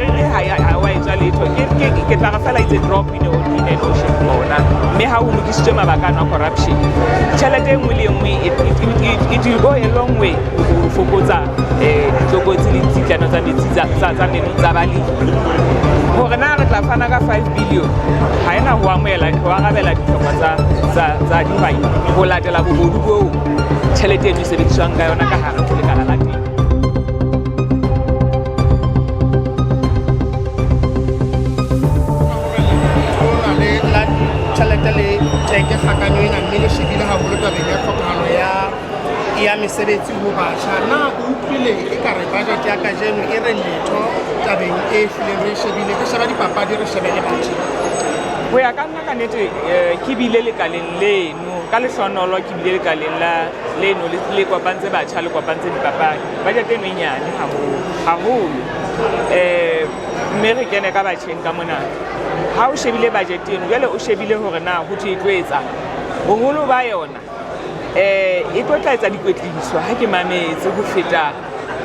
re re ha wa etswa letho, ke tla re fela it's a drop in an ocean ona. Mme ha ho lokisitswe mabaka ano a corruption, tjhelete e nngwe le e nngwe it will go a long way ho fokotsa ditlokotsi le ditsitlano tsa metsi tsa meno tsa balemi. Hore na re tla fana ka 5 billion ha ena ho amohela ho arabela ditlhoko tsa dihwai ho latela bobodu boo tjhelete eno e sebediswang ka yona ka hare ho lekala la temo. La tjhelete le teke kgakanyo ena, mme le shebile haholo tabeng ya tlhokahalo ya mesebetsi ho batjha. Na o utlwile e ka re budget ya kajeno e re letho tabeng e hlileng re shebile, re sheba dipapadi, re shebe le batjha? Ho ya ka nna ka nnete, ke bile lekaleng leno ka lehlonolo, ke bile lekaleng la leno le kopantse batjha, le kopantse dipapadi. Budget eno e nyane haholo haholo, mme re kene ka batjheng ka mona. Ha o shebile budget eno jwale, o shebile hore na ho thwe e tlo etsang, boholo ba yona e tlo tla etsa dikwetliso, ha ke mametse, ho feta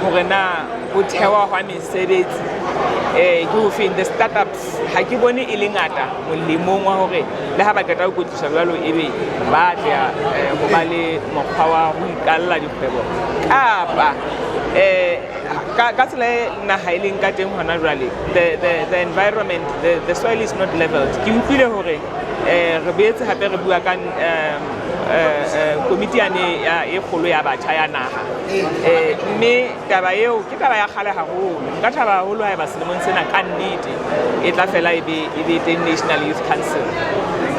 hore na ho thewa hwa mesebetsi ke ho feng. The startups ha ke bone e le ngata molemong wa hore le ha ba qeta ho kwetliswa jwalo, ebe ba tla ho ba le mokgwa wa ho iqalla dikgwebo kapa ka tsela e naha e leng ka teng hona jwale, the environment, the soil is not leveled. Ke utlwile hore re boetse hape re bua ka komiti yane e kgolo ya batjha ya naha, mme taba eo ke taba ya kgale haholo. Nka thaba haholo haeba selemong sena ka nnete e tla fela e be teng National Youth Council,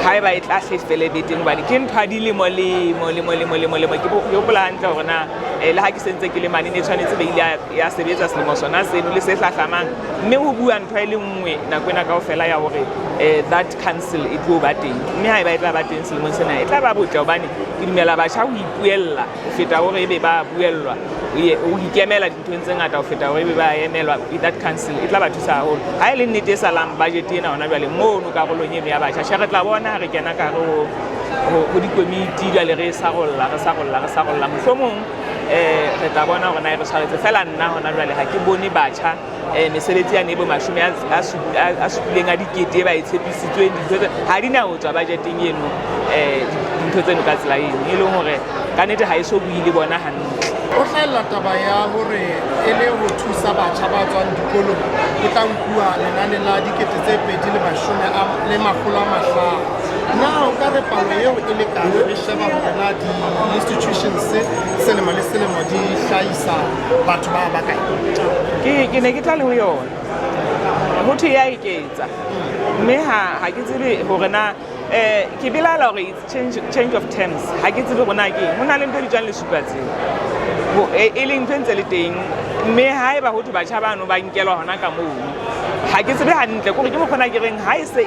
haeba e tla hle fele be teng, hobane ke ntho ya dilemo lemo lemo lemo lemo lemo. Ke hopola hantle hore na le ha ke sentse ke le mane, ne tshwanetse be ile ya sebetsa selemo sona seno le se hlahlamang, mme ho bua ntho e le nngwe nako ena kaofela ya hore that council e tlo ba teng. Mme haeba e tla ba teng selemong sena, e tla ba botle, hobane ke dumela batjha ho ipuella ho feta hore ebe ba buellwa, ho ikemela dinthong tse ngata ho feta hore ebe ba emelwa. That council e tla ba thusa haholo. Ha e le nnete e salang budget ena hona jwale mono karolong eno ya batjha, tjhe, re tla bona ha re kena ka hare ho dikomiti jwale, re sarolla, re sarolla, re sarolla, mohlomong re tla bona hore na e re tshwaretse fela. Nna hona jwale ha ke bone batjha mesebetsi yane e bo 70 000 e ba e tshepisitsweng. Dintho tse ha di na ho tswa budgeteng eno, dintho tseno ka tsela eno e leng hore ka nnete ha e so bue le bona hantle. O hlahella taba ya hore e le ho thusa batjha ba tswang dikolong, ho tla nkuwa lenane la 2 500. Na o ka re palo eo e lekane, re sheba hore na di-institutions selemo le selemo di hlahisa batho ba bakae? Ke ne ke tla le ho yona, ho thwe ya eketsa, mme ha ke tsebe hore na ke belaela hore it's change of terms. Ha ke tsebe hore na ke eng. Ho na le ntho e bitswang lesupa tseo e leng ntho e ntse le teng, mme haeba ho thwe batjha bano ba nkelwa hona ka mono, ha ke tsebe hantle kore ke mokgona ke reng. Ha e se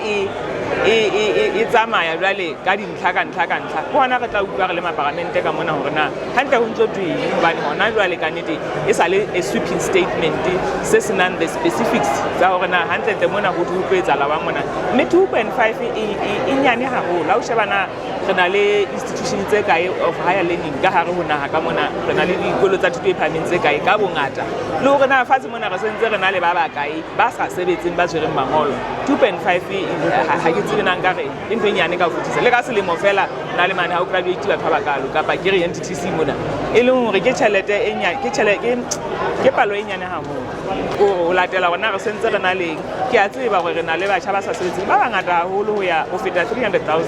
e tsamaya jwale ka dintlha ka ntlha ka ntlha, ke hona re tla utlwa re le maparamente ka mona hore na hantle ho ntso tweng, hobane hona jwale ka nnete e sa le a sweeping statement se senang the specifics tsa hore na hantlentle mona ho thwe ho tlo etsahala wa mona. Mme 2.5 e nyane haholo ha o sheba na re na le institution tse kae of higher learning ka hare ho naha ka mona, re na le dikolo tsa thuto e phahameng tse kae ka bongata, le hore na fatshe mona re sentse re na le ba bakae ba sa sebetseng ba tshwereng mangolo. 2.5 ha ke tsebe na nka re ke ntho e nyane ka ho fetisa. Le ka selemo fela na le mane ha o graduate batho ba bakalo, kapa ke re NTTC mona, e leng hore ke tjhelete e nyane, ke tjhelete, ke palo e nyane haholo o latela hore na re sentse re na leng. Ke a tseba hore re na le batjha ba sa sebetseng ba bangata haholo ho ya ho feta 300 000.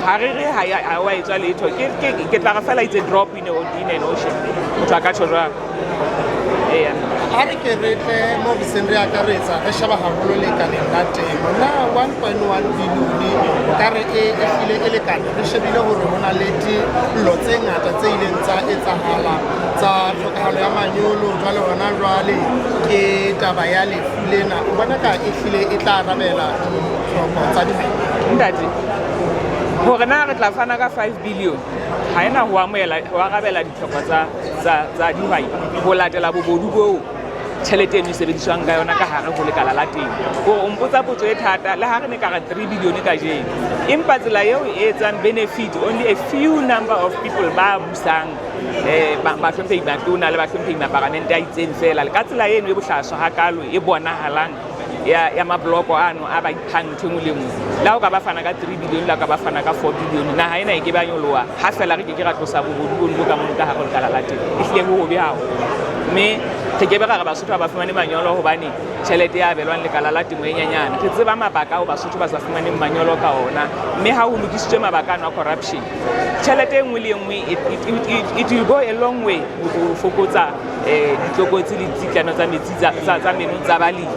Ha re re ha wa etswa letho, ke tla re fela it's a drop in an ocean, motho a ka tjho jwalo, eya. Ha re ke re tle mo re seng re akaretsa, re sheba haholo lekaleng la temo, na 1.1 billion o ka re e hlile e lekane, re shebile hore ho na le dillo tse ngata tse ileng tsa etsahala tsa tlhokahalo ya manyolo, jwale hona jwale ke taba ya lefu lena? O bona ka e hlile e tla arabela ditlhoko tsa dihwai? Ntate, hore na re tla fana ka 5 billion ha ena ho amohela ho arabela ditlhoko tsa dihwai ho latela bobodu boo tjhelete eno e sebediswang ka yona ka hare ho lekala la temo. Hore o mpotsa potso e thata, le ha re ne ka re 3 billion kajeno, empa tsela eo e etsang benefit only a few number of people ba busang, bahlomphehi matona le bahlomphehi maparamente a itseng fela, le ka tsela eno e bohlaswa hakalo e bonahalang. ya mabloko ano a ba iphang ntho e nngwe le nngwe. Le ha o ka ba fana ka 3 billion, le ha o ka ba fana ka 4 billion, naha ena e ke ba nyoloha ha fela re ke ke ra tlosa bobodu bono bo ka mono ka hare ho lekala la temo. Ehlile ho hobe haholo, mme re ke be ra re Basotho ha ba fumane manyolo hobane tjhelete ya abelwang lekala la temo e nyenyane. Re tseba mabaka ao Basotho ba sa fumaneng manyolo ka ona, mme ha ho lokisitswe mabaka ano a corruption, tjhelete e nngwe le e nngwe it will go a long way ho fokotsa ditlokotsi le ditsitlano tsa metsi tsa meno tsa balemi.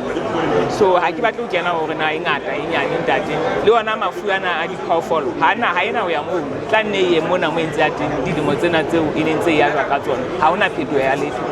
So ha ke batle ho kena hore na e ngata e nyane, ntate. Le ona mafu ana a diphoofolo ha ena ho ya moo, tla nne e ye mona mo e ntse ya teng dilemo tsena tseo e neng ntse e ajwa ka tsona. Ha hona phetoho ya letho.